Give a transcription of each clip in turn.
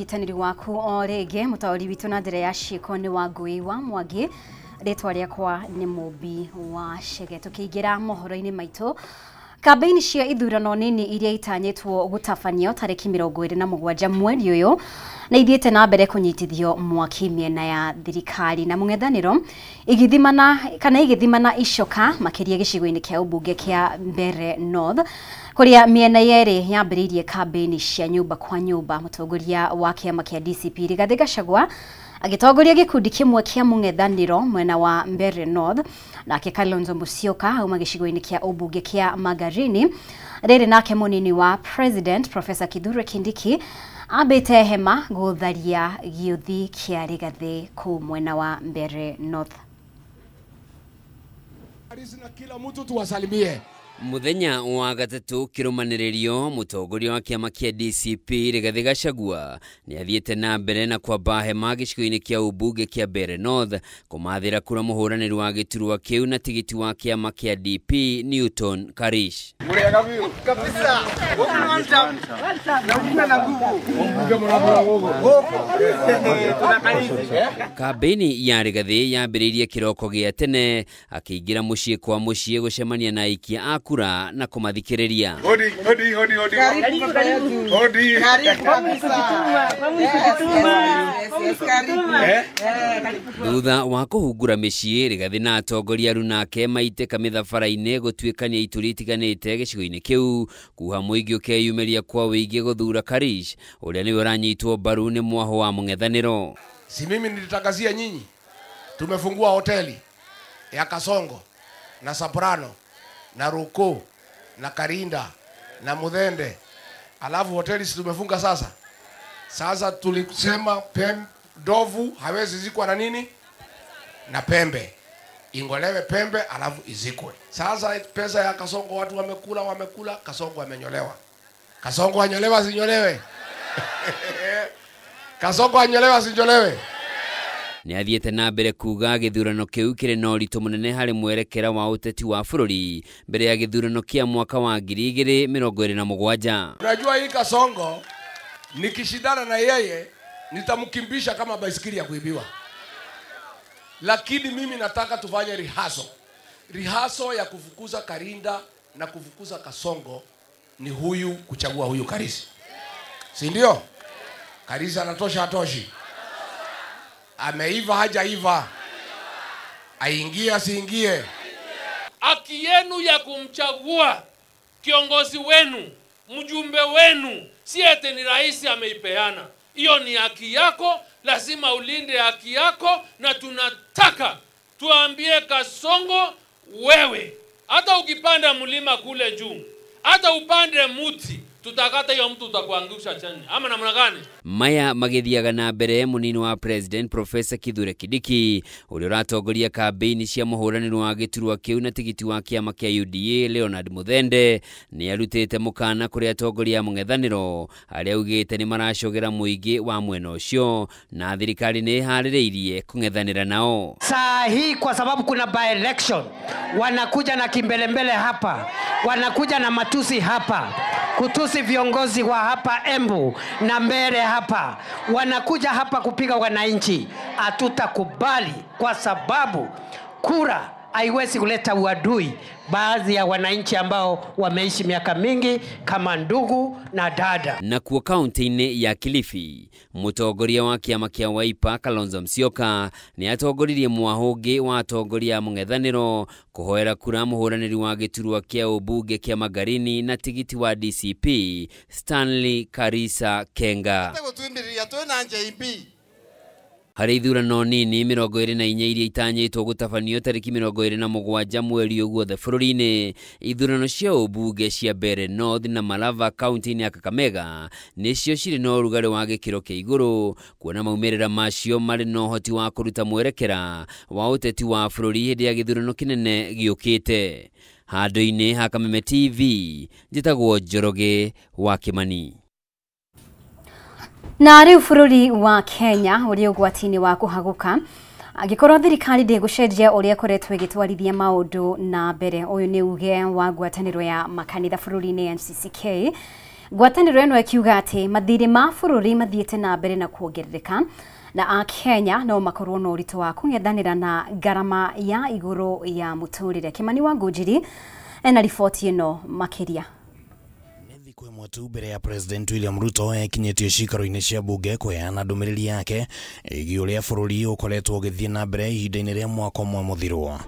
Ũnyitanĩri waku o rĩngĩ mũtaũri witũ na njĩra ya ciĩko nĩ wa Ngũĩ wa Mwangi, rĩtwa rĩakwa nĩ Mũmbi wa Chege. Tũkĩingĩra mohoro-inĩ maitũ, kambĩini cia ithurano nini iria itanyĩtwo gũtabanio tarĩki 27 mweri ũyũ nĩ ithiĩte na mbere kũnyitithio mwaki mĩena ya thirikari na mũng'ethanĩro igithimana kana igithimana icoka makĩria gĩcigo-inĩ kĩa ũmbunge kĩa Mbeere North kũrĩa mĩena yerĩ yambĩrĩirie kambĩini cia nyũmba kwa nyũmba. Mũtongoria wa kĩama kĩa DCP Rigathĩ Gachagua agĩtongoria gĩkundi kĩmwe kĩa mũng'ethanĩro mwena wa Mbeere North, nake Kalonzo Musyoka auma gĩcigo-inĩ kĩa ũmbunge kĩa Magarini. Rĩrĩ nake mũnini wa President Professor Kithure Kindiki ambĩte hema gũtharia gĩũthi kĩa Rigathĩ kũu mwena wa Mbeere North. Na kila mtu tuwasalimie. Muthenya wa gatatũ kĩrũmanĩrĩrio, mũtongoria wa kĩama kĩa DCP Rigathĩ Gachagua nĩ athiĩte na mbere na kwamba hema gĩcigo-inĩ kĩa ũmbunge kĩa Mbeere North kũmathĩra kura mũhũranĩri wa gĩturwa kĩu na tigiti wa kĩama kĩa DP Newton Karish. Kambĩini ya Rigathĩ yambĩrĩirie kĩroko gĩa tene akĩingĩra mũciĩ kwa mũciĩ gũcemania na aikia a kura na kũmathikĩrĩria. Hodi, hodi, hodi, hodi. Hodi. Thutha wa kũhungura mĩciĩ, Rigathĩ na atongoria arunake maitĩka mĩthabara-inĩ gũtuĩkania ituri itiganĩte gĩcigo-inĩ kĩu kuha mũingĩ ũkeyumĩria kwa wĩingĩ gũthura Karish ũrĩa nĩwe ũranyitwo mbaru nĩ mwaho wa mũng'ethanĩro. Si mimi nilitangazia nyinyi tumefungua hoteli ya Kasongo na Soprano na Ruko na Karinda na Muthende, alafu hoteli si tumefunga sasa. Sasa tulisema ndovu hawezi zikwa na nini na pembe, ingolewe pembe alafu izikwe. Sasa pesa ya Kasongo watu wamekula, wamekula, Kasongo amenyolewa. Kasongo anyolewa sinyolewe? Kasongo anyolewa sinyolewe? Nĩ athiĩte na mbere kuga gĩthurano kĩu kĩrĩ na ũritũ mũnene harĩ mwerekera wa ũteti wa bũrũri mbere ya gĩthurano kĩa mwaka wa 2027. Unajua hii Kasongo nikishindana na yeye nitamkimbisha kama baisikeli ya kuibiwa. Lakini mimi nataka tufanye rehearsal. Rehearsal ya kufukuza Karinda na kufukuza Kasongo ni huyu kuchagua huyu Karish. Si ndio? Karish anatosha hatoshi? Ameiva hajaiva? Aingie asiingie? Haki yenu ya kumchagua kiongozi wenu, mjumbe wenu, si eti ni rais ameipeana. Hiyo ni haki yako, lazima ulinde haki yako, na tunataka tuambie Kasongo, wewe hata ukipanda mlima kule juu, hata upande muti, tutakata hiyo mtu utakuangusha chini. Ama namna gani? Maya magithiaga na mbere, munini wa President Professor Kithure Kindiki ũrĩa ũratongoria kambĩini cia mũhũranĩri wa gĩturwa kĩu na tigiti wa kĩama kĩa UDA Leonard Muthende nĩ arutĩte mũkana kũrĩ atongoria a mũng'ethanĩro arĩa augĩte nĩ maracogera mũingĩ wa mwena ũcio na thirikari nĩ ĩharĩrĩirie kũng'ethanĩra nao. Saa hii kwa sababu kuna by election, wanakuja na kimbelembele hapa, wanakuja na matusi hapa, kutusi viongozi wa hapa Embu na Mbeere hapa, wanakuja hapa kupiga wananchi. Hatutakubali kwa sababu kura haiwezi kuleta uadui baadhi ya wananchi ambao wameishi miaka mingi kama ndugu na dada. Na kuo kaunti-inĩ ya Kilifi, mũtongoria wa kĩama kĩa Wiper Kalonzo Musyoka nĩ atongoririe mwahũngĩ wa atongoria a mũng'ethanĩro kũhoera kura mũhũranĩri wa gĩturwa kĩa ũmbunge kĩa Magarini na tigiti wa DCP Stanley Karisa Kenga. Harĩ ithurano nini 24 iria itanyĩtwo gũtabanio tarĩki 27 mweri ũyũ guothe bũrũri-inĩ, ithurano cia ũmbunge cia Mbeere North na Malava kaunti-inĩ ya Kakamega nĩcio cirĩ na ũrugarĩ wa gĩkĩro kĩa igũrũ, kuona maumĩrĩra macio marĩ na ũhoti wa kũruta mwerekera wa ũteti wa bũrũri hĩndĩ ya gĩthurano kĩnene gĩũkĩte. Handũ-inĩ ha Kameme TV, njĩtagwo Njoroge wa Kĩmani. Na rĩu bũrũri wa Kenya ũrĩ ũgwati-inĩ wa kũhagũka angĩkorwo thirikari ndĩgũcenjia ũrĩa ĩkoretwo ĩgĩtwarithia maũndũ na mbere. Ũyũ nĩ uge wa ngwatanĩro ya makanitha bũrũri-inĩ NCCK. Ngwatanĩro ĩno ĩkiuga atĩ mathirĩ ma bũrũri mathiĩte na mbere na kuongerereka na Akenya no makorwo na ũritũ wa kũng'ethanĩra na ngarama ya igũrũ ya mũtũrĩre. Kimani wa Ngũnjiri ena riboti ĩno makĩria. Thikũ ĩmwe tu mbere ya President William Ruto ekinyĩtie ciikaro-inĩ cia bunge kũheana ndũmĩrĩri yake ĩgiĩ ũrĩa bũrũri ũkoretwo ũgĩthiĩ na mbere ihinda-inĩ rĩa mwaka ũmwe mũthiru.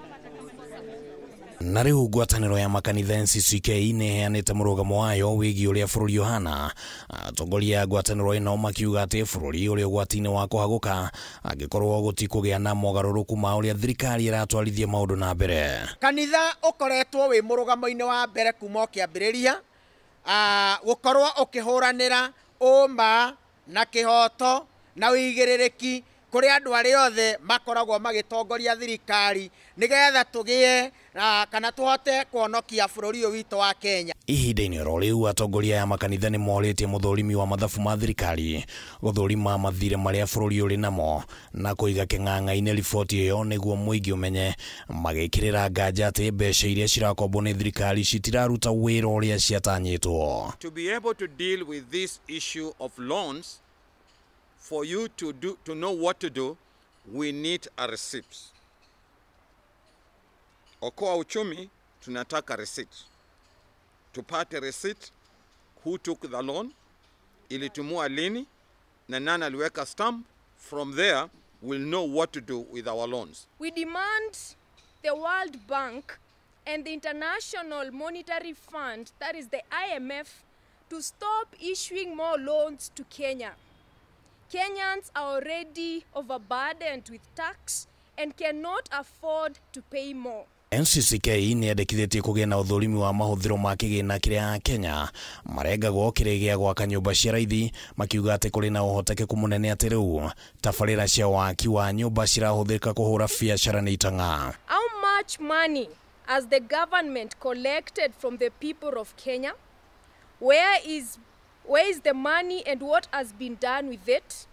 Na rĩu ngwatanĩro ya makanitha NCCK nĩ ĩheanĩte mũrũgamo wayo wĩgiĩ ũrĩa bũrũri ũhana. Atongoria a ngwatanĩro ĩno makiuga atĩ bũrũri ũrĩ ũgwati-inĩ wa kũhagũka angĩkorwo gũtikũgĩa na mogarũrũku ma ũrĩa thirikari ĩratwarithia maũndũ na mbere. Kanitha ũkoretwo wĩ mũrũgamo-inĩ wa mbere kuma ũkĩambĩrĩria gũkorwo ũkĩhũranĩra ũma na kĩhoto na ũigĩrĩrĩki kũrĩ andũ arĩa othe makoragwo magĩtongoria thirikari nĩgetha tũgĩe kana tũhote kũhonokia bũrũri ũyũ witũ wa Kenya. Ihinda-inĩ oro rĩu atongoria aya makanitha nĩ morĩtie mũthũrimi wa mathabu ma thirikari gũthũrima mathirĩ marĩa bũrũri ũrĩ namo na kũiga kĩng'ang'a-inĩ riboti ĩyo nĩguo mũingĩ ũmenye, magĩkĩrĩra nganja atĩ mbeca iria cirakombwo nĩ thirikari citiraruta wĩra ũrĩa ciatanyĩtwo. To be able to deal with this issue of loans, for you to know what to do, we need a receipt. Okoa Uchumi tunataka receipt. Tupate receipt, who took the loan, ilitumua lini, na nani aliweka stamp. From there, we'll know what to do with our loans. We demand the World Bank and the International Monetary Fund, that is the IMF, to stop issuing more loans to Kenya. Kenyans are already overburdened with tax and cannot afford to pay more. NCCK nĩ yendekithĩtie kũgĩa na ũthũrimi wa mahũthĩro ma kĩgĩna kĩrĩa Kenya marengagwo kĩrĩ gĩa gwaka nyũmba cia raithi, makiuga atĩ kũrĩ na ũhotekeku mũnene atĩ rĩu tabarĩra cia waki wa nyũmba cirahũthĩka kũhũra biacara nĩ itang'a. How much money has the government collected from the people of Kenya? Where is the money and what has been done with it?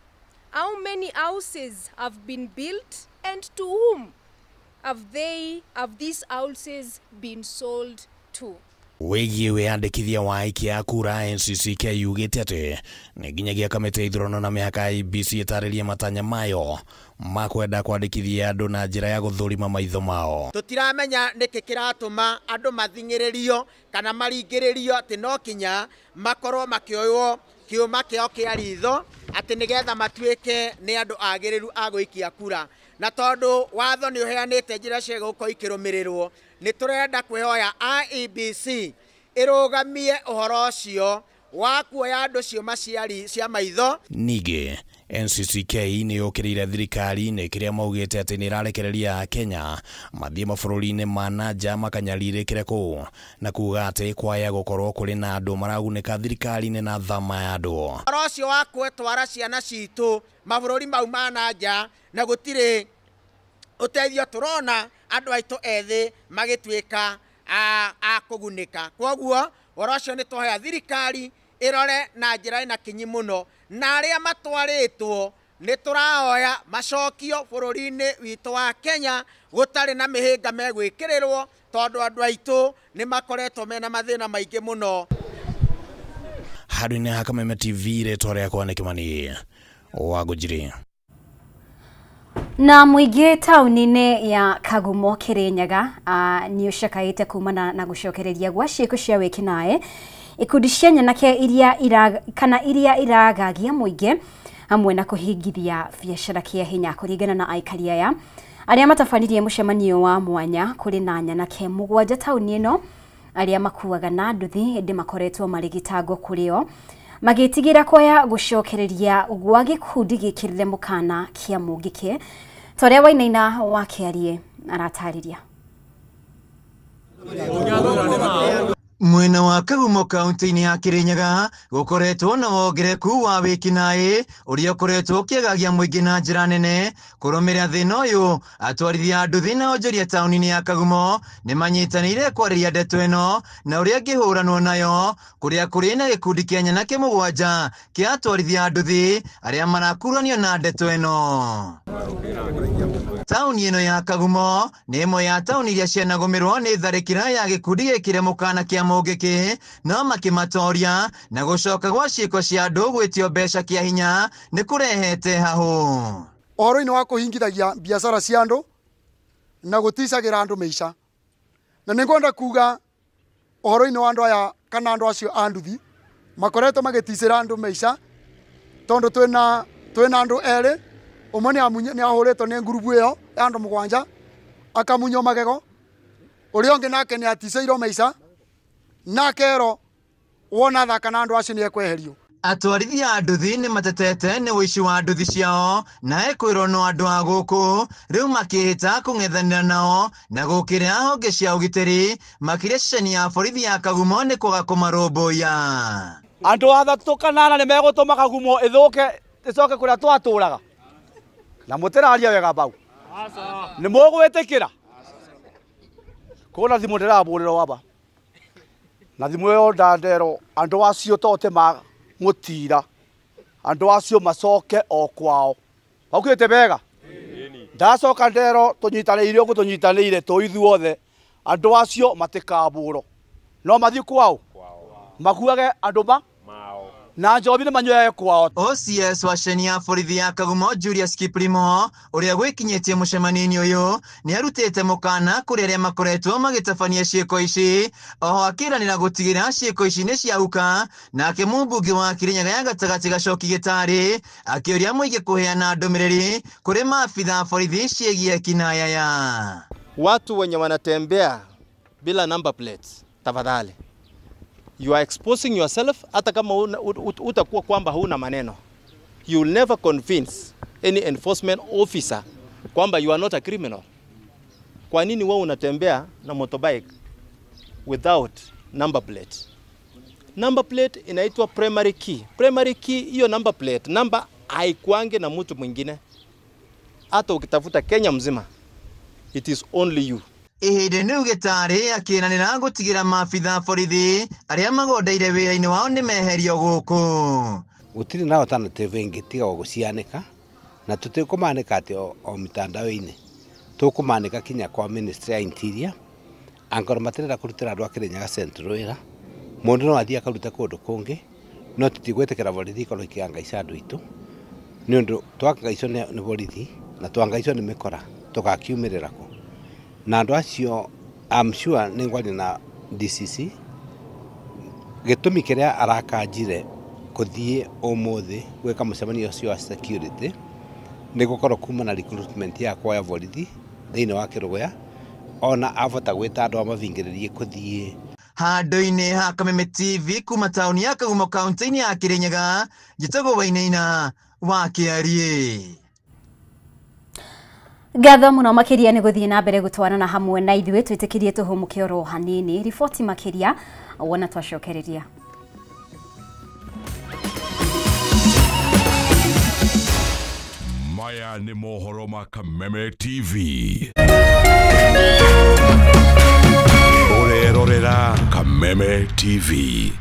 How many houses have been built and to whom have these houses been sold to? Wĩgiĩ wĩyandĩkithia wa aikia a kura, NCCK yugĩte atĩ nĩ nginyagia kamĩtĩ ya ithurano na mĩhaka IEBC ĩtarĩrie matanya mayo ma kwenda kwandĩkithia andũ na njĩra ya gũthũrima maitho mao. Tũtiramenya nĩkĩ kĩratũma andũ mathing'ĩrĩrio kana maringĩrĩrio atĩ no kinya makorwo makĩoywo kĩũma kĩao kĩa ritho atĩ nĩgetha matuĩke nĩ andũ agĩrĩru a gũikia kura. Na tondũ watho nĩ ũheanĩte njĩra cia gũkorwo ikĩrũmĩrĩrwo, nĩ tũrenda kwĩhoya IEBC ĩrũgamie ũhoro ũcio wa kuoya andũ ciũma cia maitho. Ningĩ NCCK nĩ yũkĩrĩire thirikari nĩ kĩrĩa maugĩte atĩ nĩ ĩrarekereria Kenya mathiĩ mabũrũri-inĩ ma na nja makanyarirĩkĩre kũu, na kuga atĩ kwaya gũkorwo kũrĩ na andũ maragunĩka thirikari-inĩ na thama ya andũ. Ũhoro ũcio wa gwetwara ciana citũ mabũrũri mau ma na nja na gũtirĩ ũteithio tũrona andũ aitũ ethĩ magĩtuĩka a kũgunĩka. Kwoguo ũhoro ũcio nĩ twoya thirikari ĩrore na njĩra ĩna kinyi mũno, na arĩa matwarĩtwo nĩ tũrahoya macokio bũrũri-inĩ witũ wa Kenya gũtarĩ na mĩhĩnga megwĩkĩrĩrwo, tondũ andũ aitũ nĩ makoretwo mena mathĩna maingĩ mũno. Handũ-inĩ ha Kameme TV, rĩtwa rĩakwa nĩ Kimani wa Ngũnjiri. Na mũingĩ taũni-inĩ ya Kagumo Kirinyaga nĩ ũcakaĩte kumana na gũcokereria gwa ciĩko cia wĩkinaĩ ikundi cia nyanake iria iragagia mũingĩ hamwe na kũhingithia biacara kĩa hinya. Kũringana na aikari aya arĩa matabanirie mũcemanio wa mwanya kũrĩ na nyanake mũgwanja taũni ĩno arĩa makuaga na nduthi hĩndĩ makoretwo marĩ gĩtango kũrĩ o magĩtigĩra kwaya gũcokereria gwa gĩkundi gĩkĩrĩre mũkana kĩa Mũngĩkĩ. Ta ũrĩa Wainaina wa Kĩarie aratarĩria. Mwena wa Kagumo kaunti-inĩ ya Kirinyaga gũkoretwo na wongereku wa wĩkinaĩ ũrĩa ũkoretwo ũkĩagagia mũingĩ na njĩra nene. Kũrũmĩrĩra thĩna ũyũ, atwarithia a nduthi na onjoria taũni-inĩ ya Kagumo nĩ manyitanĩire kwarĩria ndeto ĩno na ũrĩa ĩngĩhũranwo nayo, kũrĩa kũrĩ na gĩkundi kĩa nyanake mũgwanja kĩa atwarithia a nduthi arĩa marakuruhanio na ndeto ĩno. Tauni ĩno ya Kagumo nĩ ĩmwe ya tauni iria cianagũmĩrwo nĩ tharĩkĩra ya gĩkundi gĩkĩre mũkana kĩa Mũngĩkĩ, no makĩmatoria na gũcoka gwa ciĩko cia andũ gwĩtio mbeca kĩa hinya nĩ kũrehete hahũ. Ũhoro-inĩ wa kũhingithagia biacara cia andũ na gũticagĩra andũ maica, na nĩngwenda kuga ũhoro-inĩ wa andũ aya kana andũ acio a nduthi makoretwo magĩticĩra andũ maica, tondũ twĩna andũ erĩ. Ũmwe nĩ ahũrĩtwo nĩ ngurubu ĩyo ya andũ mũgwanja akamunywo magego, ũrĩa ũngĩ nake nĩ aticĩirwo maica na akerwo wona thaka na andũ acio nĩ ekweherio. Atwarithia a nduthi nĩ matetete nĩ ũici wa nduthi ciao na ekwĩrwo no andũ a gũkũ rĩu makĩhĩta kũng'ethanĩra nao na gũkĩra honge cia ũgitĩri makĩria ceceni ya borithi ya Kagumo nĩ kwaga kũmarũmbũiya. Andũ athatũ kana ana nĩ megũtũma Kagumo ĩthũke ĩcoke kũrĩa twatũraga, na mũtĩraria wega bau nĩ mũgwĩtĩkĩra kũna thimũ ndĩrabũrĩrwo aba na thimũ ĩyo ndandero andũ acio tote ma mutira andu acio macoke o kwao baukite bega ndacoka ndero tunyitanire ugu tunyitanire tu ithuothe andu acio matikaburo no mathi kwao makuage andu ma na njobi nĩ manyuage kwao. OCS wa ceceni ya borithi ya Kagumo Julius Kiplimo ũrĩa gwĩkinyĩtie mũcemanio-inĩ ũyũ nĩ arutĩte mũkana kũrĩ arĩa makoretwo magĩtabania ciĩko ici, oho akĩranĩra gũtigĩrĩra ciĩko ici nĩ ciahuka. Nake mũmbunge wa Kirinyaga ya gatagatĩ Gacoki Gĩtarĩ akĩũria mũingĩ kũheana ndũmĩrĩri kũrĩ maabitha a borithi ciĩgiĩ kinayaya. Watu wenye wanatembea bila number plates, tafadhali, you are exposing yourself. Hata kama utakuwa kwamba huna maneno, you will never convince any enforcement officer kwamba you are not a criminal. Kwa nini wewe unatembea na motorbike without number plate? Number plate inaitwa primary key. Primary key, hiyo number plate, number haikuange na mtu mwingine. Hata ukitafuta Kenya mzima, it is only you. Ihinda rĩu Gĩtarĩ akĩranĩra gũtigĩra maabitha borithi arĩa magondeire wĩra-inĩ wao nĩ meherio gũkũ. Gũtirĩ na alternative ĩngĩ tiga o gũcianĩka, na tũtikũmanĩka atĩ o mitandao-inĩ, tũkũmanĩka kinya kwa Ministry ya Interior. Angorwo matirenda kũrutĩra andũ a Kirinyaga Central wĩra, mũndũ no athiĩ akaruta kũndũ kũngĩ, no tũtigwĩtĩkĩra borithi ikorwo ikĩangaica andũ aitũ, nĩ ũndũ twangaicwo nĩ borithi na twangaicwo nĩ mĩkora tũgakiumĩrĩra kũ. Na andũ acio I'm sure nĩ ngwaria na DCC gĩtũmi kĩrĩa arakanjire kũthiĩ ũmũthĩ gwĩka mũcemanio ũcio wa security nĩ gũkorwo kuma na recruitment yakwa ya borithi thĩinĩ wa Kĩrũgũya, ona abota gwĩta andũ amabingĩrĩrie kũthiĩ. Handũ-inĩ ha Kameme TV kuma taũni ya Kagumo kaunti-inĩ ya Kirinyaga, njĩtagwo Wainaina wa Kĩariĩ. Ngatho mũno makĩria nĩ gũthiĩ na mbere gũtwarana hamwe na ithuĩ twĩtĩkĩrie tũhũmũke oro hanini. Riboti makĩria wona twacokereria. Maya nĩ mohoro ma Kameme TV. Ũrerorera Kameme TV.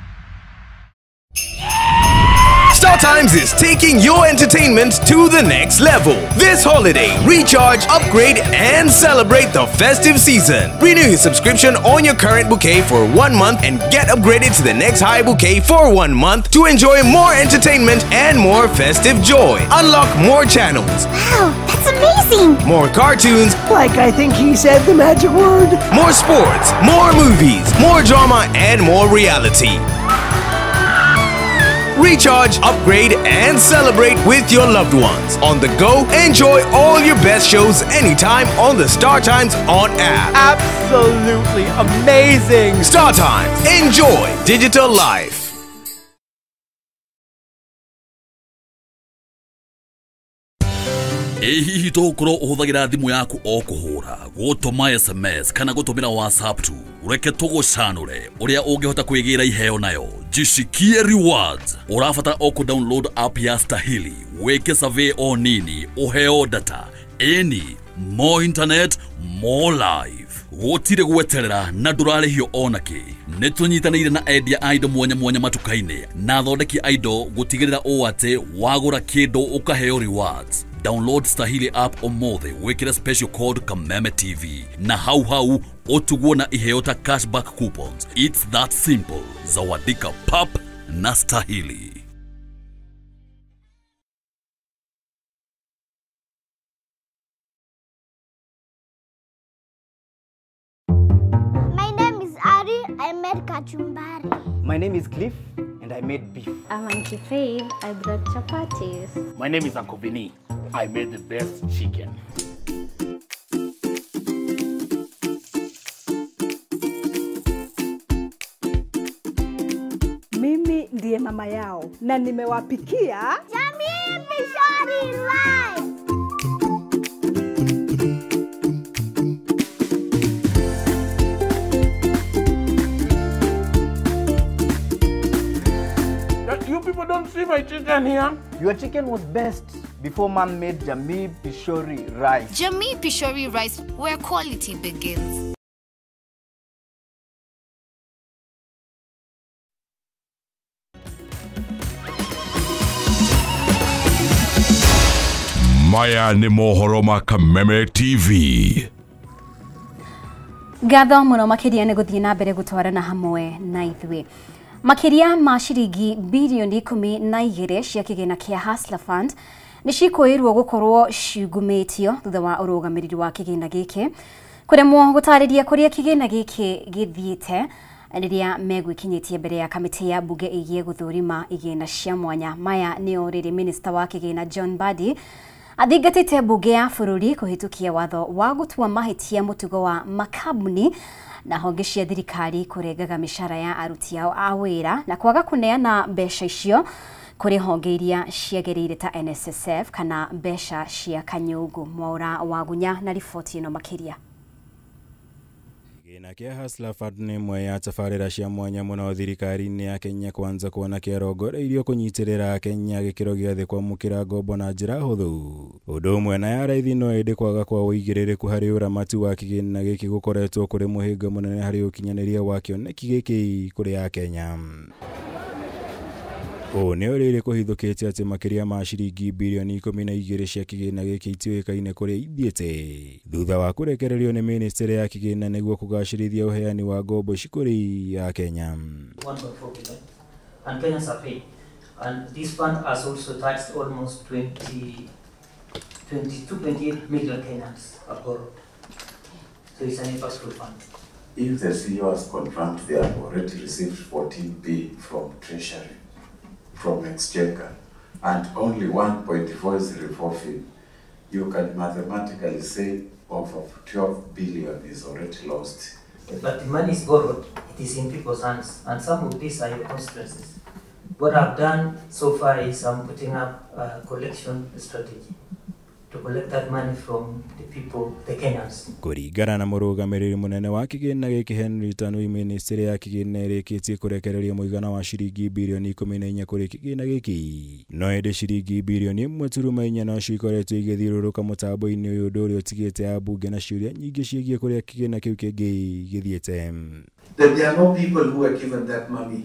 Star Times is taking your entertainment to the next level. This holiday, recharge, upgrade, and celebrate the festive season. Renew your subscription on your current bouquet for 1 month and get upgraded to the next high bouquet for 1 month to enjoy more entertainment and more festive joy. Unlock more channels. Wow, that's amazing! More cartoons. Like I think he said the magic word. More sports, more movies, more drama, and more reality. Recharge, upgrade, and celebrate with your loved ones. On the go, enjoy all your best shows anytime on the Star Times On app. Absolutely amazing! Star Times, enjoy digital life. Ĩ hihi tũgũkorwo ũhũthagĩra thimũ yaku o kũhũra, gũtũma SMS kana gũtũmĩra WhatsApp tu? Reke tũgũcanũre ũrĩa ũngĩhota kwĩgĩra iheo nayo. Jishikie Rewards. Ũrabatara o kũ download app ya Stahili, wĩke survey o nini, ũheo data. Ĩni, more internet, more life. Gũtirĩ gweterera na ndũrarĩhio onakĩ. Nĩ tũnyitanĩire na endia a indo mwanya mwanya matuka-inĩ na athondeki a indo gũtigĩrĩra ũũ atĩ wagũra kĩndũ ũkaheo rewards. Download Stahili app ũmũthĩ wĩkĩre special code Kameme TV na hau hau ũtugwo na iheo ta cashback coupons. It's that simple. Zawadika pap na Stahili. My name is Ari. I made kachumbari. My name is Cliff, and I made beef. I'm Auntie Faith. I brought chapatis. My name is Uncle Vinny. I made the best chicken. Mimi ndiye mama yao na nimewapikia Jamii Pishori Rice. You people don't see my chicken here. Your chicken was best before man made Jamii Pishori Rice. Jamii Pishori Rice, where quality begins. Maya nĩ mohoro ma Kameme TV. Ngatho mũno makĩria nĩ gũthiĩ na mbere gũtwarana hamwe na ithuĩ. Makĩria ma ciringi birioni 12 cia kĩgĩna kĩa Hustler Fund nĩ cikũĩrwo gũkorwo ciungumĩtio thutha wa ũrũgamĩrĩri wa kĩgĩna gĩkĩ kũremwo gũtarĩria kũrĩa kĩgĩna gĩkĩ gĩthiĩte rĩrĩa megwĩkinyĩtie mbere ya kamĩtĩ ya mbunge ĩgiĩ gũthũrima igĩna cia mwanya. Maya nĩo rĩrĩ minista wa kĩgĩna John Mbadi athingatĩte mbunge ya bũrũri kũhĩtũkia watho wa gũtua mahĩtia mũtugo wa makambuni na honge cia thirikari kũrengaga mĩcara ya aruti ao a wĩra na kwaga kũneana mbeca icio kũrĩ honge iria ciagĩrĩire ta NSSF kana mbeca cia kanyũngũ. Mwaura Wagunya na riboti ĩno makĩria. Kĩgĩna kĩa Hustler Fund nĩ ĩmwe ya tabarĩra cia mwanya mũno thirikari-inĩ ya Kenya Kwanza kuona kĩarongoreirio kũnyitĩrĩra Kenya gĩkĩro gĩa thĩ kwamũkĩra ngombo na njĩra hũthũ. Ũndũ ũmwe na ya raithi no ĩndĩ kwaga kwa ũigĩrĩrĩku harĩ ũramati wa kĩgĩna gĩkĩ gũkoretwo kũrĩ mũhĩnga mũnene harĩ ũkinyanĩria wa kĩoneki gĩkĩ kũrĩ Akenya. Ũũ nĩ ũrĩrĩ kũhithũkĩte atĩ makĩria ma ciringi birioni 12 cia kĩgĩna gĩkĩ itiũĩkaine kũrĩa ithiĩte thutha wa kũrekererio nĩ ministry ya kĩgĩna nĩguo kũgacĩrithia ũheani wa ngombo ici kũrĩ Akenya. 1.4 billion and Kenyans are paid, and this fund has also touched almost 22.8 million Kenyans are borrowed. So it's an impactful fund. If the CEO has confirmed they have already received 14B from Treasury, from Exchequer, and only 1.4 is revolving, you can mathematically say over 12 billion is already lost. But the money is borrowed, it is in people's hands, and some of these are your constituencies. What I've done so far is I'm putting up a collection strategy to collect that money from the people, the Kenyans. Kũringana na mũrũgamĩrĩri mũnene wa kĩgĩna gĩkĩ Henry Tanui, ministry ya kĩgĩna ĩrĩkĩtie kũrekereria mũigana wa ciringi birioni 14 kũrĩ kĩgĩna gĩkĩ, no ĩndĩ ciringi birioni 1.4 no cikoretwo igĩthiũrũrũka mũtambo-inĩ ũyũ, ũndũ ũrĩa ũtigĩte ambunge na ciũria nyingĩ ciĩgiĩ kũrĩa kĩgĩna kĩu kĩngĩ gĩthiĩte. That there are no people who were given that money.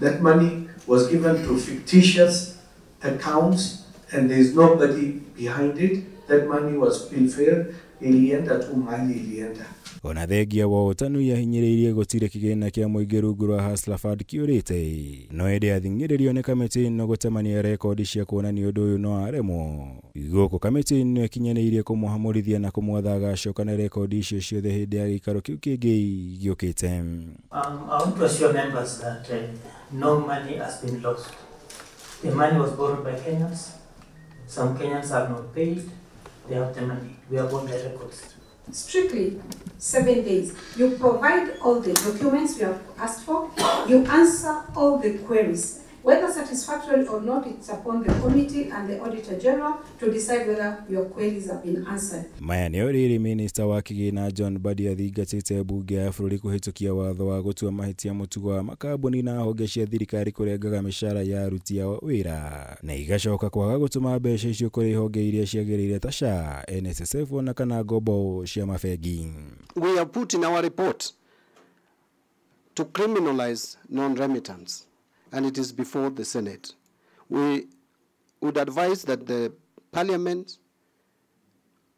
That money was given to fictitious accounts and there is nobody behind it. That money was pilfered, ilienda tu mali ilienda. Ona thengia wa Tanui ahinyĩrĩirie gũtirĩ kĩgĩna kĩa mũingĩ rungu rwa Hustler Fund kĩũrĩte, no ĩndĩ athing'ĩrĩrio nĩ kamĩtĩ ĩno gũtemania rekondi cia kuonania ũndũ ũyũ no aremwo. Gũkũ kamĩtĩ ĩno ĩkinyanĩirie kũmũhamũrithia na kũmwatha agacokane rekondi icio ciothe hĩndĩ ya gĩikaro kĩu kĩngĩ gĩũkĩte. I want to assure members that no money has been lost. The money was borrowed by Kenyans. Some Kenyans have not paid. They have the money. We have all the records. Strictly 7 days. You provide all the documents you have asked for. You answer all the queries. Whether satisfactory or not, it's upon the committee and the Auditor General to decide whether your queries have been answered. Maya nĩo rĩrĩ minista wa kĩgĩna John Mbadi athingatĩte mbunge ya bũrũri kũhĩtũkia watho wa gũtua mahĩtia mũtugo wa makambuni na honge cia thirikari kũrengaga mĩcara ya aruti ao wĩra na igacoka kwaga gũtũma mbeca icio kũrĩ honge iria ciagĩrĩire ta SHA, NSSF ona kana ngombo cia mabengi. We have put in our report to criminalize non-remittance, and it is before the Senate. We would advise that the Parliament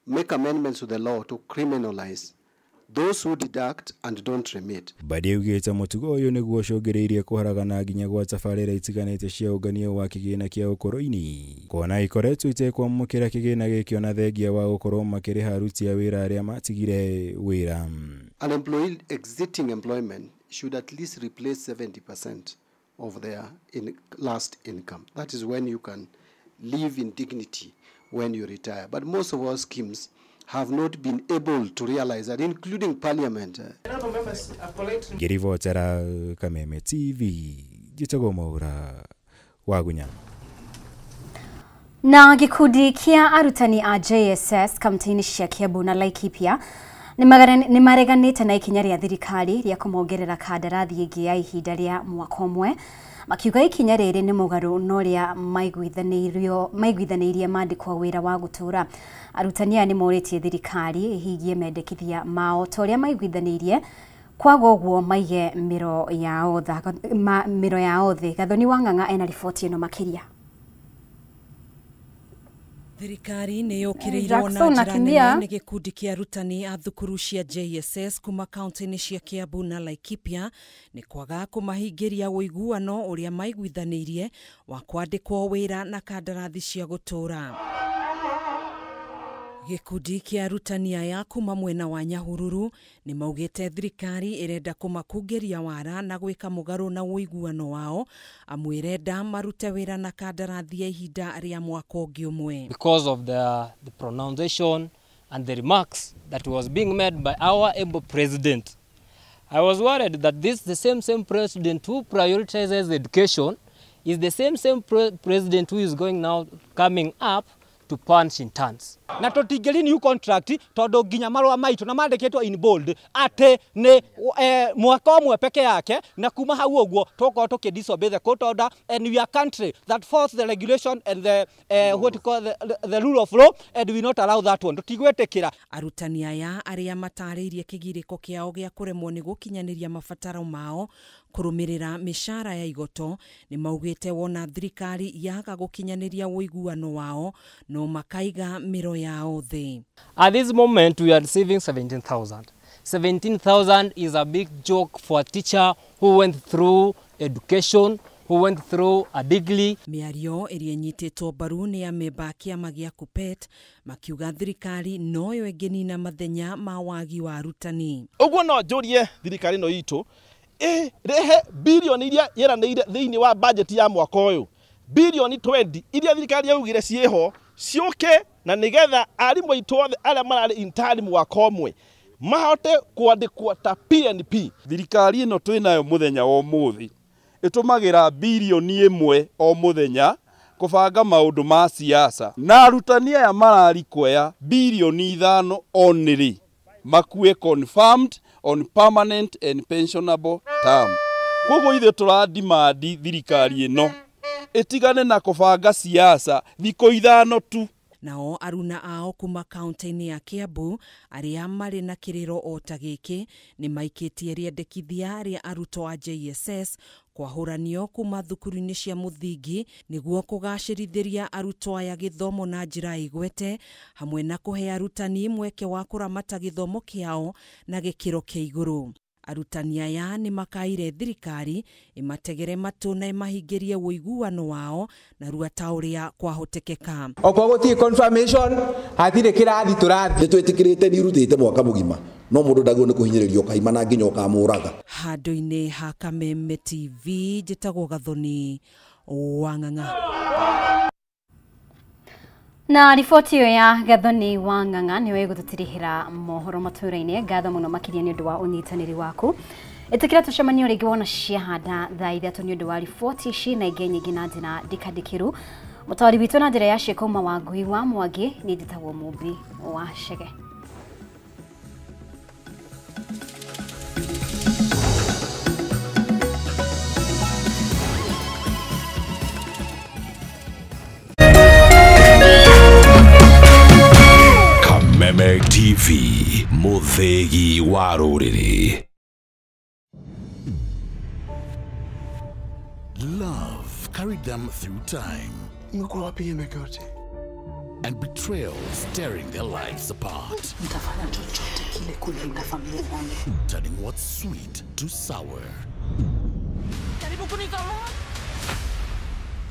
make amendments to the law to criminalize those who deduct and don't remit. Mbadi augĩte mũtugo ũyũ nĩguo ũcũngĩrĩirie kũharagana nginya gwa tabarĩra itiganĩte cia ũngania wa kĩgĩna kĩa ũkũrũ-inĩ kuona ikoretwo itekwamũkĩra kĩgĩna gĩkĩ ona thengia wa gũkorwo makĩrĩha aruti a wĩra arĩa matigire wĩra. An employee exiting employment should at least replace 70% of their last income. That is when you can live in dignity when you retire. But most of our schemes have not been able to realize that, including Parliament. Ngĩribotera Kameme TV, njĩtagwo Mwaura wa Gunya. Na gĩkundi kĩa arutani a JSS kaunti-inĩ cia Kiambu na Laikipia nĩmareganĩte na ikinya rĩa thirikari rĩa kũmongerera kandarathi ĩngĩ ya ihinda rĩa mwaka ũmwe, makiuga ikinya rĩrĩ nĩ mũgarũ na ũrĩa maiguithanĩirie mandĩkwo wĩra wa gũtũũra. Arutani aya nĩmorĩtie thirikari ĩhingie mendekithia mao ta ũrĩa maiguithanĩirie, kwaga ũguo maige mĩro yao thĩ. Gathoni wa Ng'ang'a ena riboti ĩno makĩria. Thirikari nĩ yũkĩrĩirwo na njĩra nene nĩ gĩkundi kĩa arutani a thukuru cia JSS kuma kaunti-inĩ cia Kiambu na Laikipia nĩ kwaga kũmahingĩria ũiguano ũrĩa maiguithanĩirie wa kwandĩkwo wĩra na kandarathi cia gũtũũra. Gĩkundi kĩa arutani aya kuma mwena wa Nyahururu nĩ maugĩte thirikari ĩrenda kũmakungĩria wara na gwĩka mũgarũ na ũiguano wao, amu ĩrenda marute wĩra na kandarathi ya ihinda rĩa mwaka ũngĩ ũmwe. Because of the pronunciation and the remarks that was being made by our able president, I was worried that this the same president who prioritizes education is the same president who is going now coming up to punch in tons. Na tũtingĩri new contract tondu nginya marũa maitũ na mandĩkĩtwo in bold atĩ nĩ mwaka ũmwe peke yake, na kuma hau ũguo tũkorwo tũkĩ disobey the court order, and we are country that force the regulation and the what you call the rule of law, and we not allow that one. Tũtigwĩtĩkĩra. Arutani aya arĩa matarĩirie kĩgirĩko kĩao gĩa kũremwo nĩ gũkinyanĩria mabataro mao kũrũmĩrĩra mĩcara ya igoto nĩ maugĩte wona thirikari yaga gũkinyanĩria ũiguano wao no makaiga mĩro yao thĩ. At this moment we are receiving 17,000. 17,000 is a big joke for a teacher who went through education, who went through a degree. Mĩario ĩrĩa ĩnyitĩtwo mbaru nĩ amemba a kĩama gĩa KUPPET makiuga thirikari noyo ĩngĩnina mathenya ma wagi wa arutani. Ũguo no njũrie thirikari ĩno itũ ĩrehe bilioni iria yeranĩire thĩinĩ wa budget ya mwaka ũyũ, bilioni 20 iria thirikari yaugire ciĩho ciũke, na nigetha arimũ aitũ othe arĩa mararĩ intern mwaka ũmwe mahote kwandĩkwo ta PNP. Thirikari ĩno twĩnayo mũthenya wa ũmũthĩ ĩtũmagĩra bilioni 1 o mũthenya kũbanga maũndũ ma siasa, na arutani aya mararikwea bilioni 5 only makue confirmed on permanent and pensionable term. Koguo ithuĩ tũradimandi thirikari ĩno ĩtigane na kũbanga siasa thikũ 5 tu. Nao aruna ao kuma kaunti-inĩ ya Kiambu arĩa marĩ na kĩrĩro o ta gĩkĩ nĩ maikĩtie rĩendekithia rĩa arutwo a JSS kwahũranio kuma thukuru-inĩ cia mũthingi nĩguo kũgacĩrithĩria arutwo aya gĩthomo na njĩra ĩgwete, hamwe na kũhe arutani mweke wa kũramata gĩthomo kĩao na gĩkĩro kĩa igũrũ. Arutani aya nĩ makaire thirikari ĩmategere matũ na ĩmahingĩrie ũiguano wao narua ta ũrĩa kwahotekeka. Okorwo gũtirĩ confirmation hatirĩ kĩrathi tũrathi. Nĩtwĩtĩkĩrĩte nĩirutĩte mwaka mũgima no mũndũ ndagĩrĩirwo nĩ kũhinyĩrĩrio kaima na nginya ũkamũraga. Handũ-inĩ ha Kameme TV njĩtagwo Gathoni wa Ng'ang'a. Na riboti ĩyo ya Gathoni wa Ng'ang'a nĩyo ĩgũtũtirihĩra mohoro matũũra-inĩ. Ngatho mũno makĩria nĩ ũndũ wa ũnyitanĩri waku. Ĩtĩkĩra tũcemanio rĩngĩ wona ciahanda thaa 3 nĩ ũndũ wa riboti ici na ingĩ nyingĩ na njĩra ndikandĩkĩru. Mũtwari witũ na njĩra ya ciĩko wa Ngui wa Mwangi, nĩ njĩtagwo Mũmbi wa Chege. Kameme TV, mũthĩgi wa rũrĩrĩ. Love carried them through time. and betrayals tearing their lives apart. Nitafanya chochote kile kulinda familia yangu. Turning what's sweet to sour. Karibu kunitoa.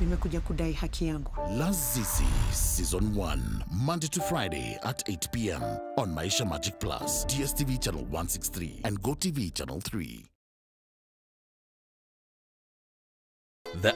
Nimekuja kudai haki yangu. Lazizi Season 1, Monday to Friday at 8 p.m. on Maisha Magic Plus, DSTV Channel 163 and GoTV Channel 3. The